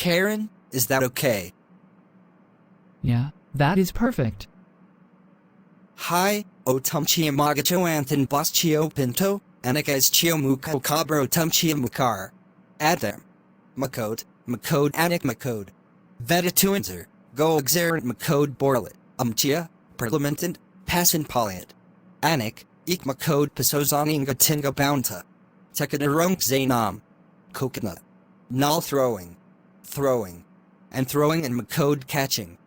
Karen, is that okay? Yeah, that is perfect. Hi, o tumchia magacho anthan boschio pinto, anik chio muko cabro tumchia mukar. Adam. Makode, makode anik makode. Vedatuinzer, go exerant makode borlet, umchia, parliamentant, passin polyant. Anik, ik makode pasozaninga tinga bounta. Tekadarunk zainam. Coconut. Null throwing. Throwing. And throwing and makode catching.